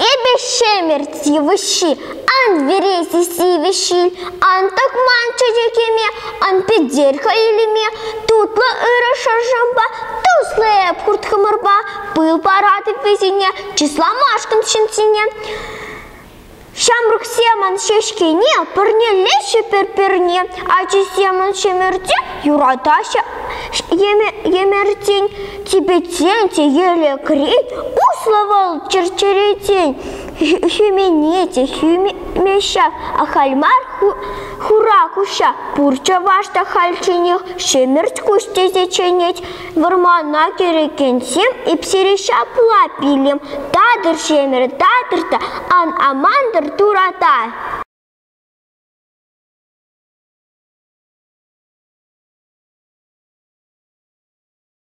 Эпӗ ҫӗмӗрт йывӑҫҫи, ан вӗресе сивӗ ҫил, ан тӑкман чечекеме, ан пӗтер-ха илеме, тутлӑ ырӑ шӑршӑмпа, туслӑ эп хурт-хӑмӑрпа, пыл паратӑп вӗсене, чысламашкӑн ҫынсене. Ҫамрӑксем ан ҫеҫкене пӗрнелеҫҫӗ пӗр-пӗрне, ачисем ан ҫӗмӗрте юратаҫҫӗ емӗртен, типӗтсен те елӗкрен, услӑ вӑл чӗр-чӗретен, хӳмене те хӳме ҫав, ахаль мар хура куҫа, пур чӑваш та хальчченех ҫӗмӗрт куҫ тесе чӗнет. Вӑрмана кӗрекенсем эп сире ҫапла пилем, татӑр ҫемӗр, татӑр та ан амантӑр турата.